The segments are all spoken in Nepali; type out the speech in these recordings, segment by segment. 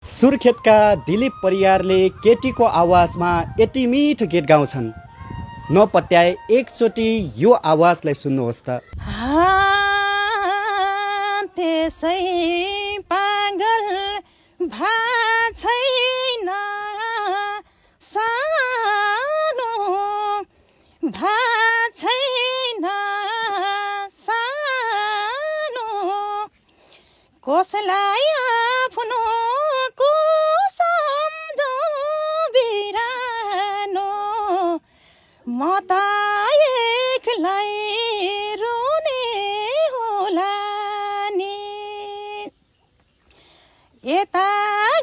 सुर्खेतका दिलीप परियारले केटीको आवाजमा यति मिठो गीत गाउँछन्। नपत्याए एकचोटि यो आवाजलाई सुन्नुहोस् त। त्यसै पागल भाछैन सानो भाछैन सानो कसलाई आफ्नो को सम्झौ बिरानो म त एक्लै रोने होला नि यता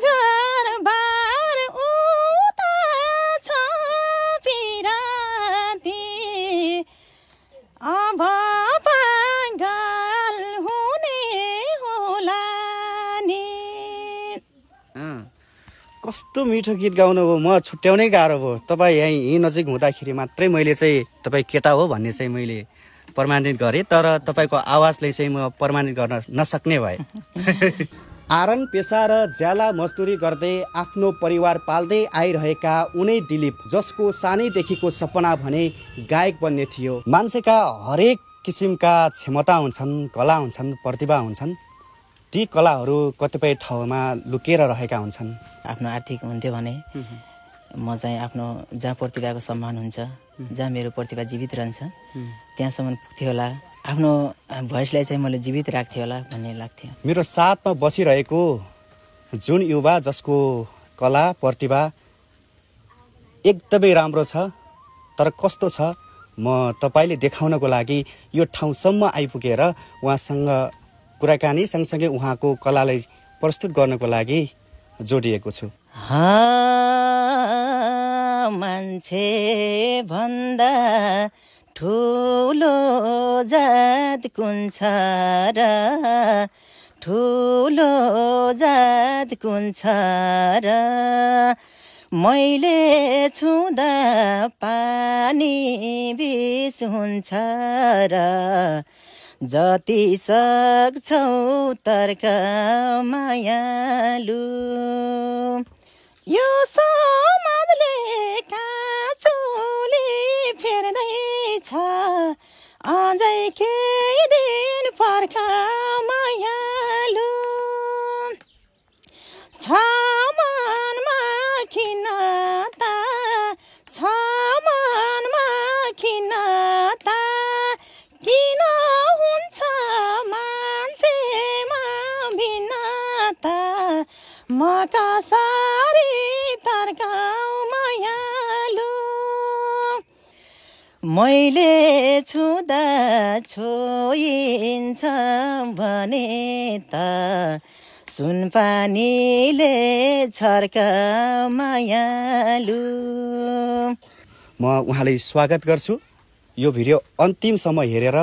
घरबार उता छ पिराती अब पागल हुने होला नि। कस्तो मिठो गीत गाउनु भयो, म छुट्याउनै गाह्रो भयो। तपाईँ यहीँ नजिक हुँदाखेरि मात्रै मैले चाहिँ तपाईँ केटा हो भन्ने चाहिँ मैले प्रमाणित गरेँ, तर तपाईँको आवाजले चाहिँ म प्रमाणित गर्न नसक्ने भए। आरन पेसा र ज्याला मजदुरी गर्दै आफ्नो परिवार पाल्दै आइरहेका उनै दिलीप, जसको सानैदेखिको सपना भने गायक बन्ने थियो। मान्छेका हरेक किसिमका क्षमता हुन्छन्, कला हुन्छन्, प्रतिभा हुन्छन्। ती कलाहरू कतिपय ठाउँमा लुकेर रहेका हुन्छन्। आफ्नो आर्थिक हुन्थ्यो भने म चाहिँ आफ्नो जहाँ प्रतिभाको सम्मान हुन्छ, जहाँ मेरो प्रतिभा जीवित रहन्छ त्यहाँसम्म पुग्थ्यो होला। आफ्नो भोइसलाई चाहिँ मैले जीवित राख्थेँ होला भन्ने लाग्थ्यो। मेरो साथमा बसिरहेको जुन युवा जसको कला प्रतिभा एकदमै राम्रो छ, तर कस्तो छ म तपाईँले देखाउनको लागि यो ठाउँसम्म आइपुगेर उहाँसँग कुराकानी सँगसँगै उहाँको कलालाई प्रस्तुत गर्नको लागि जोडिएको छु। मान्छे भन्दा ठुलो जात कुन छ र, ठुलो जात कुन छ र, मैले छुँदा पानी बिस हुन्छ र, जति सक्छौ तर्क मायालु, यो समाजले काँचोले फेर्दैछ, अझै केही दिन पर्ख मायालु, छ मनमा खिन्नता, छ मनमा खिन्नता, किन हुन्छ मान्छेमा भिन्नता, म कसरी तर्काउ मायालु, मैले छुँदा छोइन्छ भने त सुनपानीले छर्क मायालु। म उहाँलाई स्वागत गर्छु। यो भिडियो अन्तिमसम्म हेरेर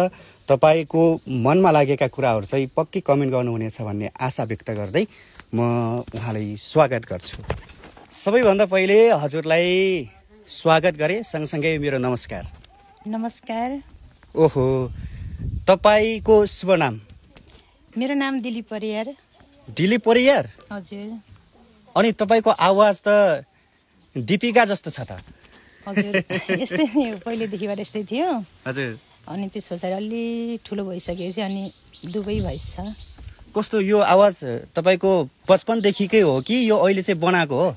तपाईँको मनमा लागेका कुराहरू चाहिँ पक्कै कमेन्ट गर्नुहुनेछ भन्ने आशा व्यक्त गर्दै म उहाँलाई स्वागत गर्छु। सबैभन्दा पहिले हजुरलाई स्वागत गरेँ, सँगसँगै मेरो नमस्कार। नमस्कार। ओहो, तपाईँको शुभ नाम? मेरो नाम दिलीप परियार। दिलीप परियार? हजुर। अनि तपाईँको आवाज त दीपिका जस्तो छ त। हजुर, यस्तै पहिलेदेखिबाट यस्तै थियो। हजुर। अनि त्यस पछाडि अलि ठुलो भइसकेपछि अनि दुवै भइस छ। कस्तो यो आवाज तपाईँको बचपनदेखिकै हो कि यो अहिले चाहिँ बनाएको हो?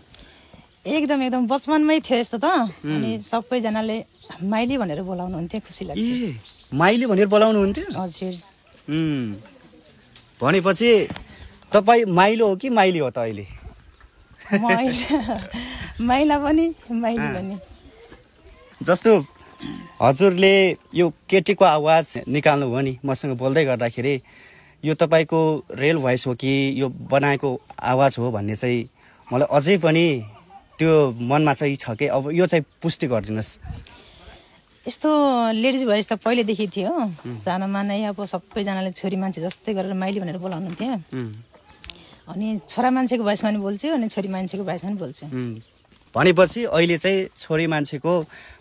एकदम बचपनमै थियो यस्तो त। अनि सबैजनाले माइली भनेर बोलाउनुहुन्थ्यो, खुसी लाग्थ्यो। ए, माइली भनेर बोलाउनुहुन्थ्यो? हजुर। भनेपछि तपाईँ माइलो हो कि माइली हो त अहिले? माइला पनि माइली पनि। जस्तो हजुरले यो केटीको आवाज निकाल्नु भयो नि, मसँग बोल्दै गर्दाखेरि यो तपाईँको रियल भोइस हो कि यो बनाएको आवाज हो भन्ने चाहिँ मलाई अझै पनि त्यो मनमा चाहिँ छ कि अब यो चाहिँ पुष्टि गरिदिनुहोस्। यस्तो लेडिज भोइस त पहिलेदेखि थियो। सानोमा नै अब सबैजनाले छोरी मान्छे जस्तै गरेर माइली भनेर बोलाउनुहुन्थ्यो। अनि छोरा मान्छेको भोइसमा पनि बोल्छु, अनि छोरी मान्छेको भोइसमा पनि बोल्छु। भनेपछि अहिले चाहिँ छोरी मान्छेको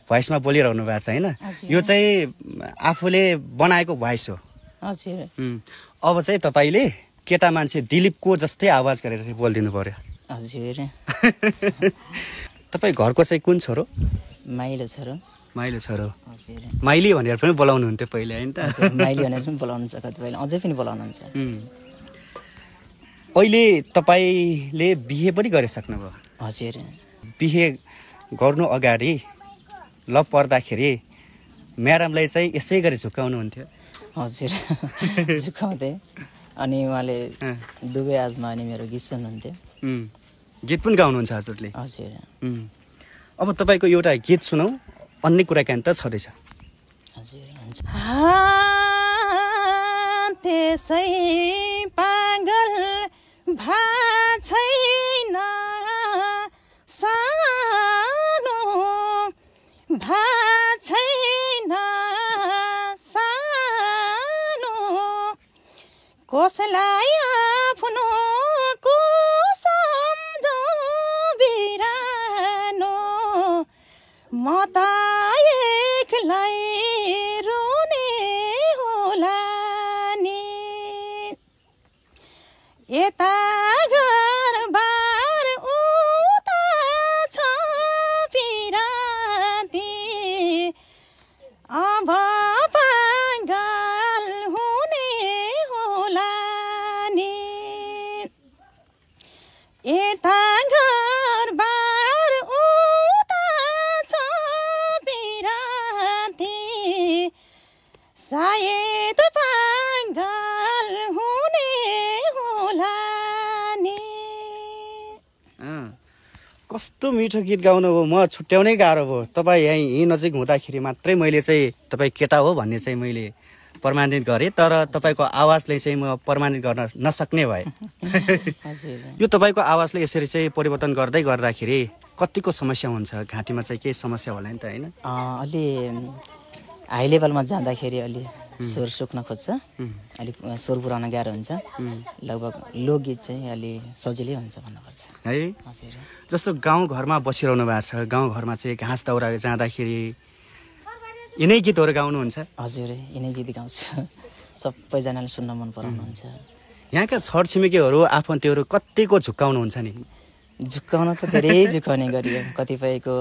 भोइसमा बोलिरहनु भएको छ होइन? यो चाहिँ आफूले बनाएको भोइस हो। हजुर। अब चाहिँ तपाईँले केटा मान्छे दिलीपको जस्तै आवाज गरेर बोलिदिनु पर्यो। हजुर तपाईँ घरको चाहिँ कुन छोरो? माइलो छोरो। माइलो छोरो। हजुर माइली भनेर पनि बोलाउनुहुन्थ्यो पहिले होइन त? हजुर माइली भनेर पनि बोलाउनुहुन्छ कतिपयले, अझै पनि बोलाउनुहुन्छ। अहिले तपाईँले बिहे पनि गरिसक्नुभयो? हजुर बिहे गर्नु अगाडि लभ पर्दाखेरि म्याडमलाई चाहिँ यसै गरी झुकाउनुहुन्थ्यो? हजुर झुकाउँथेँ। अनि उहाँले दुबई आजमा अनि मेरो गीत सुन्नुहुन्थ्यो। गीत पनि गाउनुहुन्छ हजुरले? हजुर। अब तपाईँको एउटा गीत सुनौ, अन्य कुराकानी त छँदैछ। हजुर हुन्छ। त्यसै पागल भा छैन सानो भा छैन सानो कसलाई आफ्नो को सम्झौ बिरानो म त एक्लै रोने होला नि यता घरबार उता छ पिराती अब पागल हुने होला नि यता घरबार उता छ पिराती सायद पागल हुने होला नि। कस्तो मिठो गीत गाउनु हो, म छुट्याउनै गाह्रो भयो। तपाईँ यहीँ नजिक हुँदाखेरि मात्रै मैले चाहिँ तपाईँ केटा हो भन्ने चाहिँ मैले प्रमाणित गरेँ, तर तपाईँको आवाजले चाहिँ म प्रमाणित गर्न नसक्ने भए। यो तपाईँको आवाजले यसरी चाहिँ परिवर्तन गर्दै गर्दाखेरि कतिको समस्या हुन्छ? घाँटीमा चाहिँ केही समस्या होला नि त होइन? अलि हाई लेभलमा जाँदाखेरि अलि स्वर सुक्न खोज्छ, अलिक स्वर पुऱ्याउन गाह्रो हुन्छ। लगभग लोकगीत चाहिँ अलि सजिलै हुन्छ भन्नुपर्छ है। हजुर। जस्तो गाउँघरमा बसिरहनु भएको छ, गाउँघरमा चाहिँ घाँस दाउरा जाँदाखेरि यिनै गीतहरू गाउनुहुन्छ? हजुर यिनै गीत गाउँछु, सबैजनाले सुन्न मन पराउनुहुन्छ। यहाँका छरछिमेकीहरू आफन्तीहरू कतिको झुक्काउनुहुन्छ नि? झुक्काउन त धेरै झुक्काउने गरियो, कतिपयको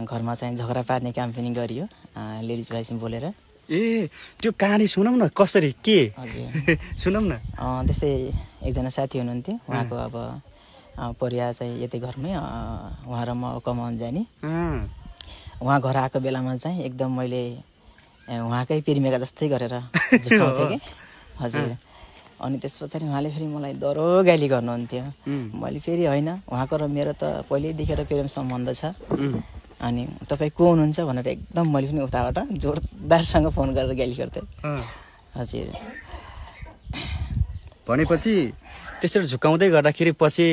घरमा चाहिँ झगडा पार्ने काम पनि गरियो लेडिज भाइसँग बोलेर। ए त्यो कहानी सुनौँ न, कसरी के? हजुर सुनौँ न। त्यस्तै एकजना साथी हुनुहुन्थ्यो, उहाँको अब परिवार चाहिँ यतै घरमै, उहाँ र म कमाउन जाने। उहाँ घर आएको बेलामा चाहिँ एकदम मैले उहाँकै पिरिमेका जस्तै गरेर झुक्काउँथेँ कि। हजुर। अनि त्यस पछाडि उहाँले फेरि मलाई दह्रो गाली गर्नुहुन्थ्यो। मैले फेरि होइन, उहाँको र मेरो त पहिल्यै देखेर प्रेम सम्बन्ध छ, अनि तपाईँ को हुनुहुन्छ भनेर एकदम मैले पनि उताबाट जोरदारसँग फोन गरेर गाली गर्थेँ। हजुर। भनेपछि त्यसरी झुकाउँदै गर्दाखेरि पछि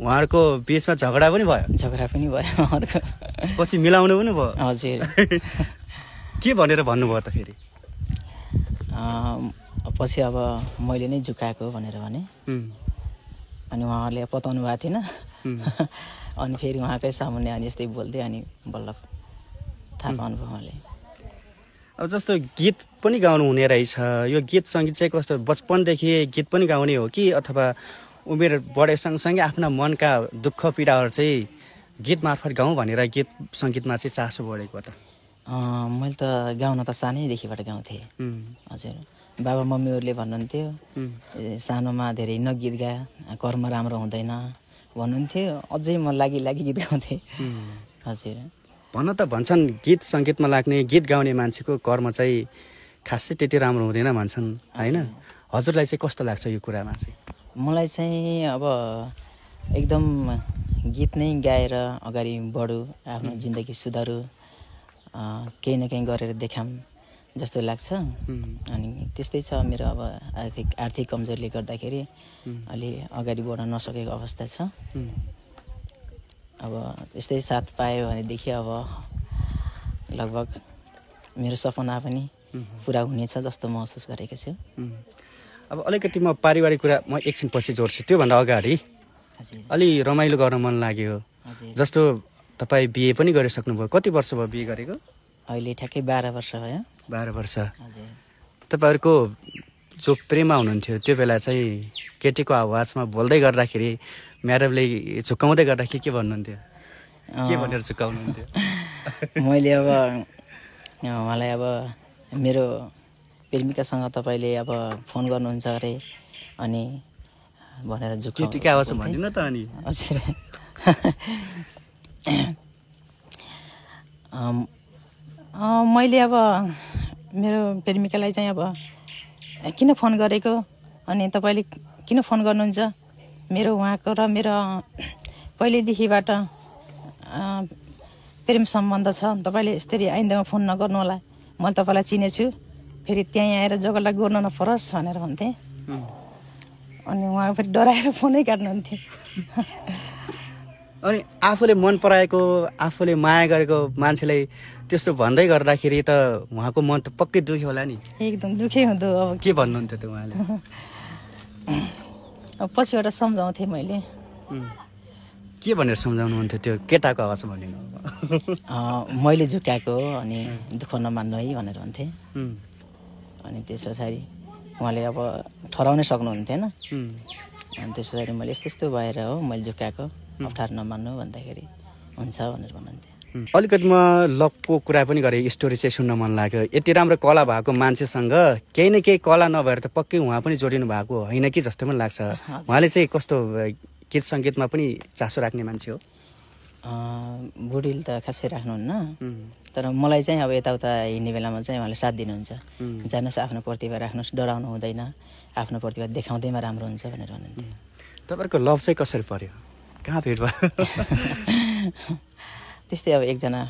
उहाँहरूको बिचमा झगडा पनि भयो? झगडा पनि भयो उहाँहरूको। पछि मिलाउनु पनि भयो? हजुर। के भनेर भन्नुभयो त फेरि? पछि अब मैले नै झुकाएको भनेर भने, अनि उहाँहरूले पताउनु भएको थिएन। अनि फेरि उहाँकै सामुन्ने अनि यस्तै बोल्दै अनि बल्ल थाहा पाउनुभयो उहाँले। अब जस्तो गीत पनि गाउनु हुने रहेछ, यो गीत सङ्गीत चाहिँ कस्तो बचपनदेखि गीत पनि गाउने हो कि अथवा उमेर बढे सँगसँगै आफ्ना मनका दुःख पीडाहरू चाहिँ गीत मार्फत गाउँ भनेर गीत सङ्गीतमा चाहिँ चासो बढेको त? मैले त गाउन त सानैदेखिबाट गाउँथेँ। हजुर। बाबा मम्मीहरूले भन्नुहुन्थ्यो सानोमा धेरै नगीत गा, कर्म राम्रो हुँदैन भन्नुहुन्थ्यो। अझै म लागि गीत गाउँथेँ। हजुर। भन्न त भन्छन् गीत सङ्गीतमा लाग्ने, गीत गाउने मान्छेको कर्म चाहिँ खासै त्यति राम्रो हुँदैन भन्छन् होइन? हजुरलाई चाहिँ कस्तो लाग्छ यो कुरामा चाहिँ? मलाई चाहिँ अब एकदम गीत नै गाएर अगाडि बढु, आफ्नो जिन्दगी सुधारु, केही न केही गरेर देखाम जस्तो लाग्छ। अनि त्यस्तै छ मेरो अब आर्थिक कमजोरीले गर्दाखेरि अलि अगाडि बढ्न नसकेको अवस्था छ। अब यस्तै साथ पायो भनेदेखि अब लगभग मेरो सपना पनि पुरा हुनेछ जस्तो महसुस गरेको छु। अब अलिकति म पारिवारिक कुरा म एकछिन पछि जोड्छु, त्योभन्दा अगाडि अलि रमाइलो गर्न मन लाग्यो। जस्तो तपाईँ बिहे पनि गरिसक्नुभयो, कति वर्ष भयो बिहे गरेको? अहिले ठ्याक्कै 12 वर्ष भयो। 12 वर्ष। तपाईँहरूको जो प्रेममा हुनुहुन्थ्यो त्यो बेला चाहिँ केटीको आवाजमा बोल्दै गर्दाखेरि म्याडमले झुक्काउँदै गर्दाखेरि के भन्नुहुन्थ्यो, के भनेर झुक्काउनुहुन्थ्यो? मैले अब उहाँलाई अब मेरो प्रेमिकासँग तपाईँले अब फोन गर्नुहुन्छ अरे अनि भनेर केटीको आवाज भन्दिनँ त अनि हजुर मैले अब मेरो प्रेमिकालाई चाहिँ अब किन फोन गरेको अनि तपाईँले किन फोन गर्नुहुन्छ, मेरो उहाँको र मेरो पहिलेदेखिबाट प्रेम सम्बन्ध छ, तपाईँले यसरी आइन्दामा फोन नगर्नु होला, मैले तपाईँलाई चिनेछु, फेरि त्यहीँ आएर झगडा गर्नु नपरोस् भनेर भन्थेँ। अनि उहाँ फेरि डराएर फोनै काट्नुहुन्थ्यो। अनि आफूले मन पराएको आफूले माया गरेको मान्छेलाई त्यस्तो भन्दै गर्दाखेरि त उहाँको मन त पक्कै दुख्यो होला नि? एकदम दुःखै हुँदो। अब के भन्नुहुन्थ्यो त उहाँले? अब पछिबाट सम्झाउँथेँ मैले। के भनेर सम्झाउनुहुन्थ्यो त्यो केटाको आवाज भन्नु? मैले झुकाएको अनि दुःख नमान्नु है भनेर भन्थेँ। अनि त्यस पछाडि उहाँले अब ठहराउनै सक्नुहुन्थेन। अनि त्यस पछाडि मैले यस्तो यस्तो भएर हो मैले झुकाएको, अप्ठ्यारो नमान्नु भन्दाखेरि हुन्छ भनेर भन्नुहुन्थ्यो। अलिकति म लभको कुरा पनि गरेँ, स्टोरी चाहिँ सुन्न मन लाग्यो। यति राम्रो कला भएको मान्छेसँग केही न केही कला नभएर त पक्कै उहाँ पनि जोडिनु भएको होइन कि जस्तो पनि लाग्छ। उहाँले चाहिँ कस्तो गीत सङ्गीतमा पनि चासो राख्ने मान्छे हो? बुढीले त खासै राख्नुहुन्न, तर मलाई चाहिँ अब यताउता हिँड्ने बेलामा चाहिँ उहाँले साथ दिनुहुन्छ। जानुहोस् आफ्नो प्रतिभा राख्नुहोस्, डराउनु हुँदैन, आफ्नो प्रतिभा देखाउँदैमा राम्रो हुन्छ भनेर भन्नुहुन्थ्यो। तपाईँको लभ चाहिँ कसरी पर्यो, कहाँ भेट भयो? त्यस्तै अब एकजना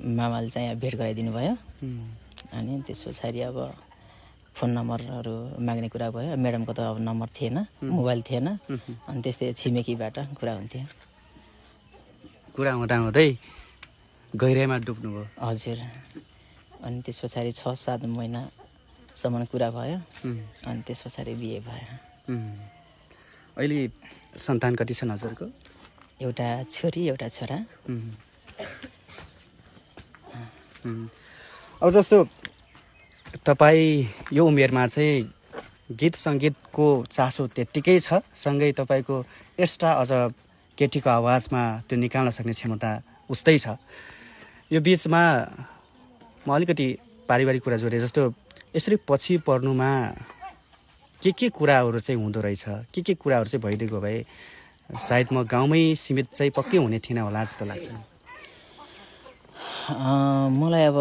मामाले चाहिँ भेट गराइदिनु भयो। अनि त्यस पछाडि अब फोन नम्बरहरू माग्ने कुरा भयो। म्याडमको त अब नम्बर थिएन, मोबाइल थिएन। अनि त्यस्तै छिमेकीबाट कुरा हुन्थ्यो। कुरा हुँदै गहिराइमा डुब्नुभयो? हजुर। अनि त्यस पछाडि 6-7 महिनासम्म कुरा भयो। अनि त्यस पछाडि बिहे भयो। अहिले सन्तान कति छन् हजुरको? एउटा छोरी एउटा छोरा। अब जस्तो तपाईँ यो उमेरमा चाहिँ गीत सङ्गीतको चासो त्यत्तिकै छ, सँगै तपाईँको एक्स्ट्रा अझ केटीको आवाजमा त्यो निकाल्न सक्ने क्षमता उस्तै छ। यो बिचमा म अलिकति पारिवारिक कुरा जोडेँ, जस्तो यसरी पछि पर्नुमा के कुराहरू चाहिँ हुँदो रहेछ, के कुराहरू चाहिँ भइदिएको भए सायद म गाउँमै सीमित चाहिँ पक्कै हुने थिएन होला जस्तो लाग्छ। मलाई अब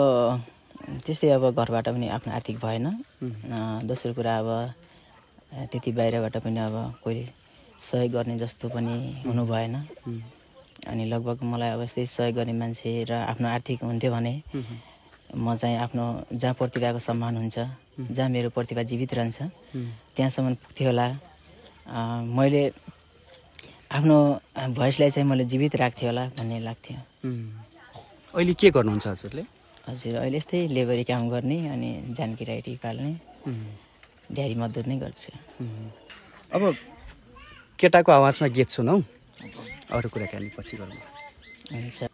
त्यस्तै अब घरबाट पनि आफ्नो आर्थिक भएन। दोस्रो कुरा अब त्यति बाहिरबाट पनि अब कोही सहयोग गर्ने जस्तो पनि हुनु भएन। अनि लगभग मलाई अब यस्तै सहयोग गर्ने मान्छे र आफ्नो आर्थिक हुन्थ्यो भने म चाहिँ आफ्नो जहाँ प्रतिभाको सम्मान हुन्छ, जहाँ मेरो प्रतिभा जीवित रहन्छ त्यहाँसम्म पुग्थ्यो होला। मैले आफ्नो भोइसलाई चाहिँ मैले जीवित राख्थेँ होला भन्ने लाग्थ्यो। अहिले के गर्नुहुन्छ हजुरले? हजुर, अहिले यस्तै लेबरी काम गर्ने अनि जानकी राइटी पाल्ने, ड्यारी मजदुर नै गर्छु। अब केटाको आवाजमा गीत सुनौ, अरू कुराकानी पछि गरौँ। हुन्छ।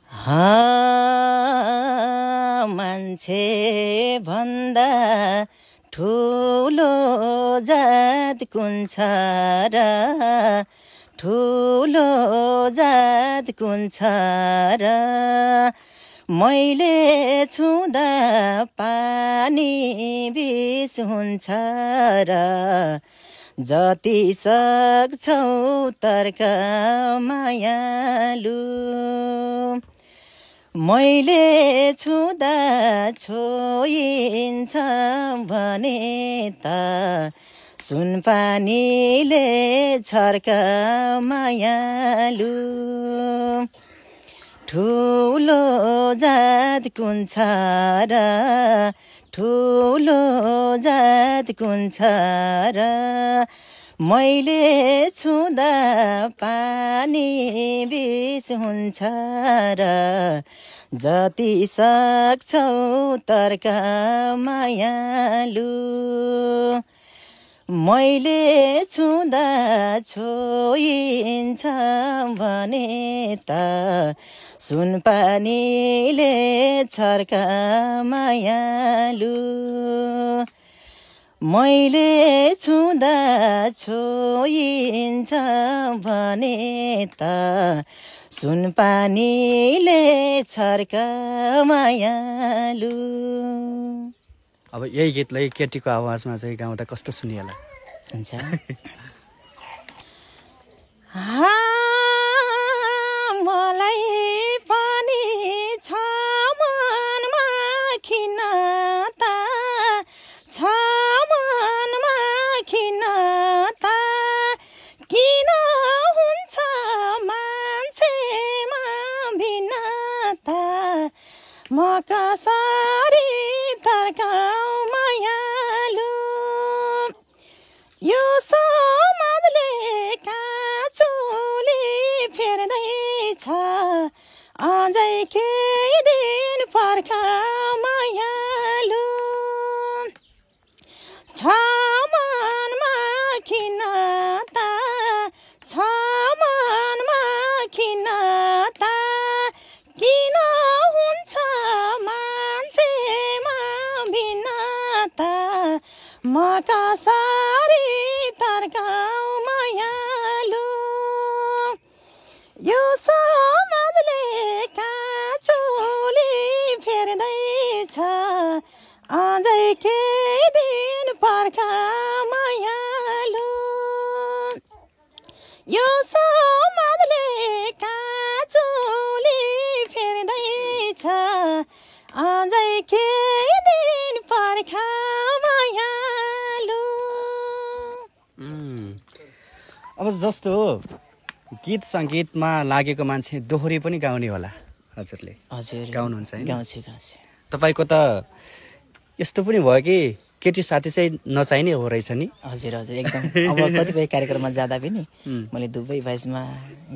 मान्छे भन्दा ठुलो जात कुन छ र, ठुलो जात कुन छ र, मैले छुँदा पानी बिस हुन्छ र, जति सक्छौ तर्क मायालु, मैले छुँदा छोइन्छ भने त, सुनपानीले छर्क मायालु, ठुलो जात कुन छ र, ठुलो जात कुन छ र, मैले छुँदा पानी बिस हुन्छ र, जति सक्छौ तर्क मायालु, मैले छुँदा छोइन्छ भने त, सुनपानीले छर्क मायालु, मैले छुँदा छोइन्छ भने त सुनपानीले छर्क मायालु। अब यही गीतलाई केटीको आवाजमा चाहिँ गाउँदा कस्तो सुनिएला? हुन्छ। मलाई पनि छ मनमा खिन्नता, छ मनमा खिन्नता, किन हुन्छ मान्छेमा भिन्नता, म कसरी तर्काउ मायालु। यो समाजले काँचोले फेर्दैछ, अझै केही दिन पर्खा मायालु। छ मनमा खिन्नता, छ मनमा खिन्नता, किन हुन्छ मान्छेमा भिन्नता, म कसरी तर्काउ मायालु। यो समाजले काँचोले फेर्दैछ, अझै केही दिन पर्खा मायालु। यो समाजले काँचोले फेर्दैछ, अझै केही दिन पर्खा मायालु। अब जस्तो गीत सङ्गीतमा लागेको मान्छे दोहोरी पनि गाउने होला हजुरले? हजुर गाउनुहुन्छ हैन? गाउँछु। तपाईँको त यस्तो पनि भयो कि केटी साथी चाहिँ नचाहिने हो रहेछ नि? हजुर हजुर एकदम। अब कतिपय कार्यक्रममा जाँदा पनि मैले दुवै भोइसमा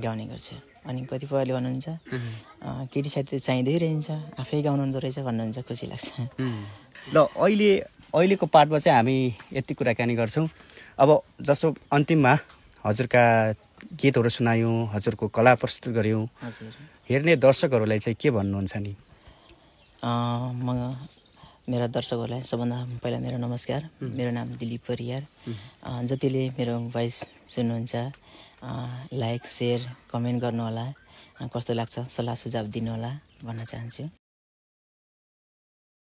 गाउने गर्छु। अनि कतिपयले भन्नुहुन्छ केटी साथी चाहिँदै रहन्छ, आफै गाउनुहुँदो रहेछ भन्नुहुन्छ, खुसी लाग्छ। ल अहिलेको पार्टमा चाहिँ हामी यति कुराकानी गर्छौँ। अब जस्तो अन्तिममा हजुरका गीतहरू सुनायौँ, हजुरको कला प्रस्तुत गऱ्यौँ, हेर्ने दर्शकहरूलाई चाहिँ के भन्नुहुन्छ नि? म मेरा दर्शकहरूलाई सबभन्दा पहिला मेरो नमस्कार। मेरो नाम दिलीप परियार। जतिले मेरो भोइस सुन्नुहुन्छ लाइक, सेयर, कमेन्ट गर्नुहोला, कस्तो लाग्छ सल्लाह सुझाव दिनुहोला भन्न चाहन्छु।